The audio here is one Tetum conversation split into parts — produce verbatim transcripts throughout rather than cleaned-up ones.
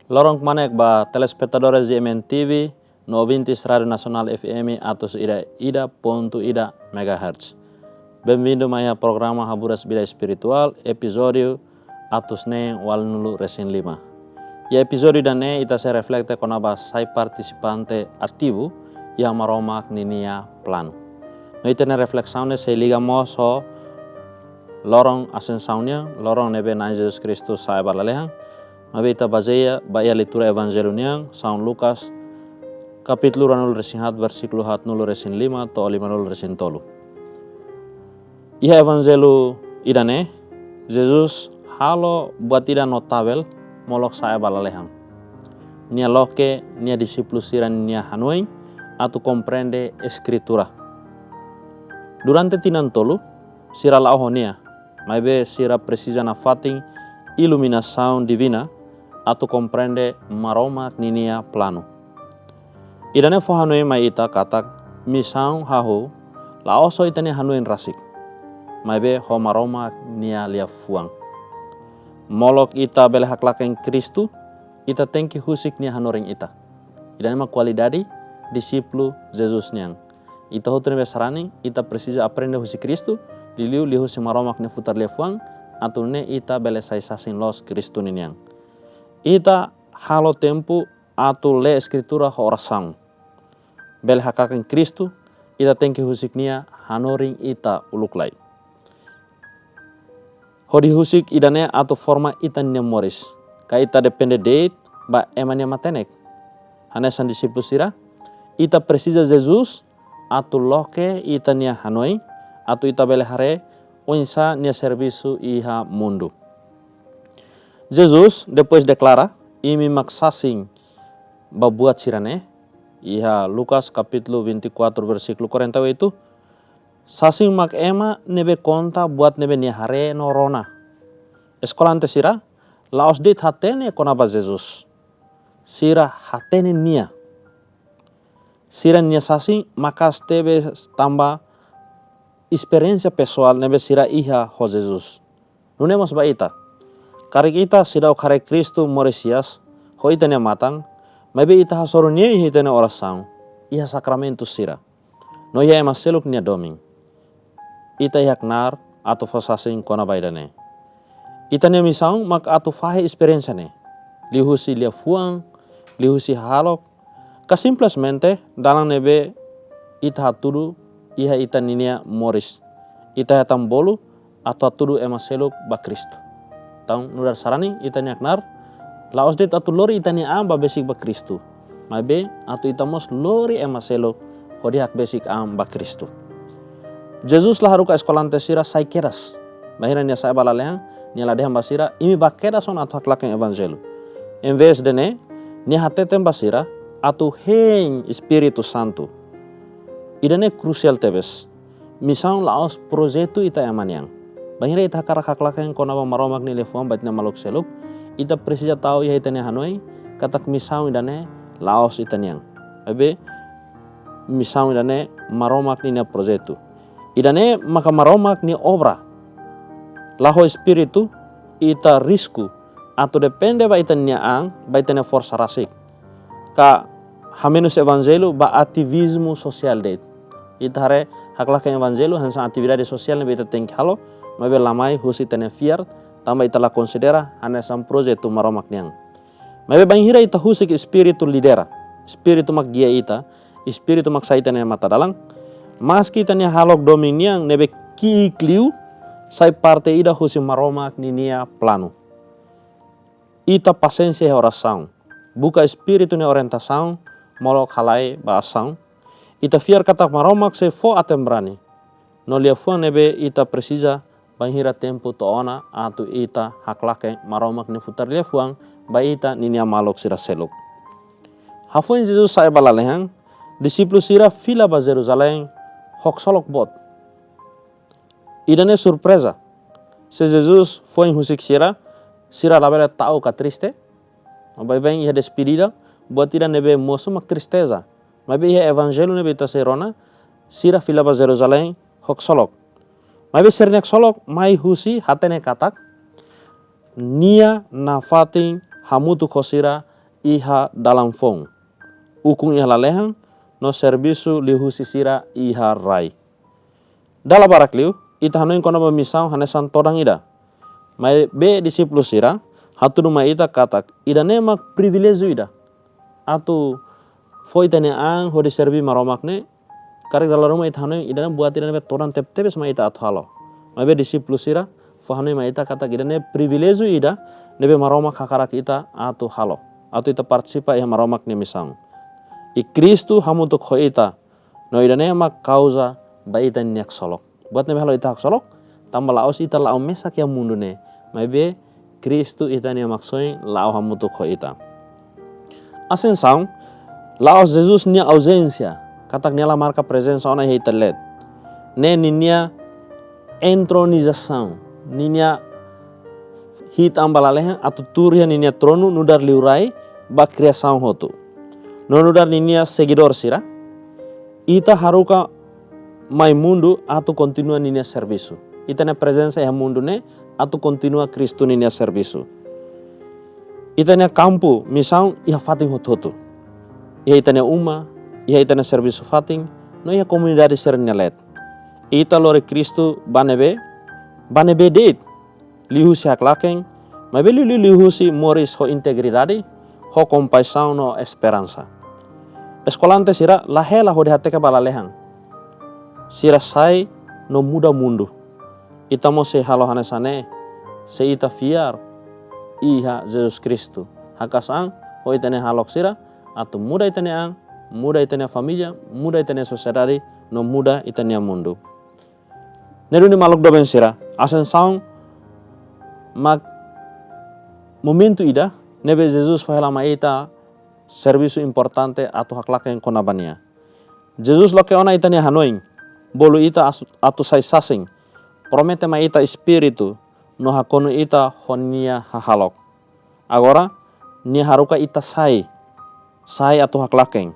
Loron kmanek ba telespetadores G M N T V no ouvintes Rádiu Nasionál F M atus ida ida pontu ida megahertz. Benvindu mai iha programa Haburas Vida Espirituál, epizódiu atus neen ualunulu resin lima. Iha epizódiu ida-ne'e ita sei reflete kona-ba sai partisipante ativu iha Maromak ninia planu. No ita-nia reflesaun ne'e sei liga mós ho loron Asensaun nian, loron ne'ebé Na'i Jesus Kristu sa'e ba lalehan. Maibé ita bazeia ba iha leitura Evanjellu nian, São Lucas, kapítulu ruanulu resin haat, versíkulu haatnulu resin lima to'o limanulu resin tolu. Iha Evanjellu ida-ne'e, Jesus halo buat ida notavel molok sa'e ba lalehan. Nia loke nia dixípulu sira-nia hanoin atu komprende Eskritura. Durante tinan tolu, sira la'o ho nia, maibé sira presiza nafatin iluminasaun divina atu komprende Maromak ninia planu. Ida-ne'e fó hanoin mai ita katak misaun hahú la'ós ho ita-nia hanoin rasik, maibé ho Maromak nia liafuan. Molok ita bele haklaken Kristu, ita tenke husik nia hanorin ita. Ida-ne'e mak kualidade dixípulu Jesus nian. Ita hotu ne'ebé sarani, ita presiza aprende husi Kristu, liuliu liuhusi Maromak nia futar liafuan, atu nune'e ita bele sai sasin loos Kristu ninian. Ita halo tempu atu lee Eskritura ho orasaun. Bele haklaken Kristu, ita tenke husik nia hanorin ita uluk lai. Hodi husik ida-ne'e atu forma ita-nia moris. Ka ita depende de'it ba ema nia matenek. Hanesan dixípulu sira, ita presiza Jesus atu loke ita-nia hanoin, atu ita bele haree oinsá nia servisu iha mundu. Jesus depois deklara, imi mak sasin ba buat sira-ne'e, iha Lucas kapítulu vinte e quatro, versíkulu quarenta e oito, sasin mak ema ne'ebé konta buat ne'ebé nia haree no rona. Eskolante sira la'ós de'it hatene kona-ba Jesus. Sira hatene nia. Sira-nia sasin maka'as tebes tanba esperiénsia pesoál ne'ebé sira iha ho Jesus. Nune'e mós ba ita. Karik ita seidauk haree Kristu moris hi'as ho ita-nia matan, maibé ita hasoru nia iha ita-nia orasaun, iha sakramentu sira, no iha ema seluk nia domin. Ita iha knaar atu fó sasin kona-ba ida-ne'e. Ita-nia misaun mak atu fahe esperiénsia ne'e, liuhusi liafuan, liuhusi hahalok, ka simplesmente dalan ne'ebé ita hatudu iha ita ninia moris. Ita hetan bolu atu hatudu ema seluk ba Kristu. Entaun nu'udar sarani, ita-nia knaar la'ós de'it atu lori ita-nia an ba besik ba Kristu, maibé atu ita mós lori ema seluk hodi hakbesik an ba Kristu. Jesus la haruka eskolante sira sai kedas. Bainhira nia sa'e ba lalehan, nia la dehan ba sira, imi bá kedas ona atu haklaken Evanjellu. Envezde ne'e, nia hateten ba sira atu hein Espíritu Santu. Ida-ne'e krusiál tebes. Misaun la'ós projetu ita ema nian. Bainhira ita hakarak haklaken kona-ba Maromak nia liafuan ba ita-nia maluk seluk, ita presiza tau iha ita-nia hanoin katak misaun ida-ne'e la'ós ita-nian. Maibé misaun ida-ne'e Maromak ninia projetu. Ida-ne'e maka Maromak nia obra. La ho Espíritu, ita risku atu depende ba ita-nia an, ba ita-nia forsa rasik. Ka hamenus Evanjellu ba ativizmu sosiál de'it. Ita haree haklaken Evanjellu hanesan atividade sosiál ne'ebé ita tenke halo, maibé la mai husi ita-nia fiar, tanba ita la konsidera hanesan projetu Maromak nian. Maibé bainhira ita husik Espíritu lidera, Espíritu mak gia ita, Espíritu mak sai ita-nia matadalan, maski ita-nia hahalok domin nian ne'ebé ki'ik liu, sai parte ida husi Maromak ninia planu. Ita pasiénsia iha orasaun, buka Espíritu nia orientasaun, molok halai ba asaun. Ita fiar katak Maromak sei fó aten-brani no liafuan ne'ebé ita presiza bainhira tempu to'o ona atu ita haklaken Maromak nia futar liafuan ba ita ninia maluk sira seluk. Hafoin Jesus sa'e ba lalehan, dixípulu sira fila ba Jerusalém ho ksolok boot. Ida-ne'e surpreza. Se Jesus foin husik sira, sira labele ta'uk ka triste. Maibé iha despedida, buat ida ne'ebé mosu mak tristeza. Maibé iha Evanjellu ne'ebé ita sei rona, sira fila ba Jerusalém ho ksolok. Maibé sira-nia ksolok mai husi hatene katak nia nafatin hamutuk ho sira iha dalan foun, ukun iha lalehan, no servisu liuhusi sira iha rai. Dala barak liu, ita hanoin kona-ba misaun hanesan todan ida. Maibé dixípulu sira hatudu mai ita katak ida-ne'e mak priviléjiu ida atu fó ita-nia an hodi serví Maromak ne'e. Karik dala ruma ita hanoin ida-ne'e buat ida ne'ebé todan tebetebes mai ita atu halo. Maibé dixípulu sira fó hanoin mai ita katak ida-ne'e priviléjiu ida ne'ebé Maromak hakarak ita atu halo, atu ita partisipa iha Maromak nia misaun. I Kristu hamutuk ho ita, no ida-ne'e mak kauza ba ita-nia haksolok. Buat ne'ebé halo ita haksolok, tanba la'ós ita la'o mesak iha mundu ne'e, maibé Kristu ita-nia Maksoin la'o hamutuk ho ita. Asensaun la'ós Jesus nia auzénsia, katak nia la marka prezensa ona iha ita leet. Ne'e ninia entronizasaun, ninia hi'it an ba lalehan atu tuur iha ninia tronu nu'udar liurai ba kriasaun hotu. No nu'udar ninia segidór sira, ita haruka mai mundu atu kontinua ninia servisu. Ita-nia prezensa iha mundu ne'e atu kontinua Kristu ninia servisu. Ita-nia kampu misaun iha fatin hotu-hotu. Iha ita-nia uma, iha ita-nia servisu fatin, no iha komunidade sira-nia leet. Ita lori Kristu ba ne'ebé, ba ne'ebé de'it, liuhusi haklaken, maibé liuliu liuhusi moris ho integridade, ho kompaixaun no esperansa. Eskolante sira la hela hodi hateke ba lalehan. Sira sai no muda mundu. Ita mós sei halo hanesan ne'e, se ita fiar iha Jesus Kristu. Hakas an ho ita-nia hahalok sira atu muda ita-nia an, muda ita-nia família, muda ita-nia sosiedade, no muda ita-nia mundu. Ne'e duni maluk doben sira, Asensaun mak momentu ida ne'ebé Jesus fó hela mai ita servisu importante atu haklaken kona-ba nia. Jesus loke ona ita-nia hanoin, bolu ita as-, atu sai sasin, promete mai ita Espíritu, no hakonu ita ho nia hahalok. Agora, nia haruka ita sai, sai atu haklaken.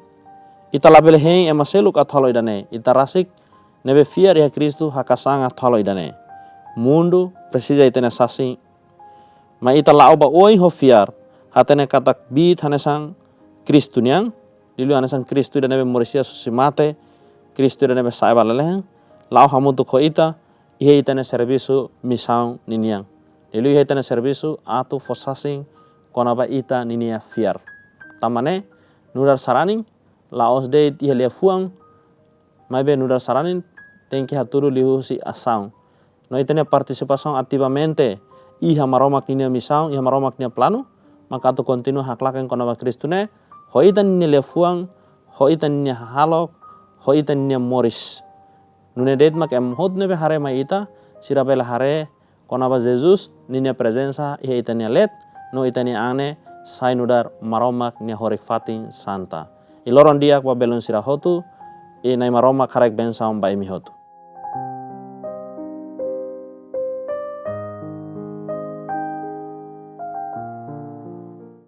Ita labele hein ema seluk atu halo ida-ne'e, ita rasik ne'ebé fiar iha Kristu hakas an atu halo ida-ne'e. Mundu presiza ita-nia sasin, mai ita la'o ba oin ho fiar, hatene katak biit hanesan Kristu nian, liuliu hanesan Kristu ida ne'ebé moris hi'as husi mate, Kristu ida ne'ebé sa'e ba lalehan, la'o hamutuk ho ita, iha ita-nia servisu misaun ninian. Liuliu iha ita-nia servisu atu fó sasin kona-ba ita ninia fiar. Tanba ne'e, nu'udar saranin, la'ós de'it iha liafuan, maibé nu'udar saranin tenke hatudu liuhusi asaun. No ita-nia partisipasaun ativamente iha Maromak ninia misaun, iha Maromak nia planu, maka atu kontinua haklaken kona-ba Kristu ne'e, ho ita ninia liafuan, ho ita ninia hahalok, ho ita ninia moris. Nune'e de'it mak ema hotu ne'ebé haree mai ita, sira bele haree kona-ba Jesus ninia prezensa iha ita-nia leet, no ita-nia an ne'e sai nu'udar Maromak nia horik-fatin santa. I loron di'ak ba belun sira hotu, i Na'i Maromak haraik bensaun ba imi hotu.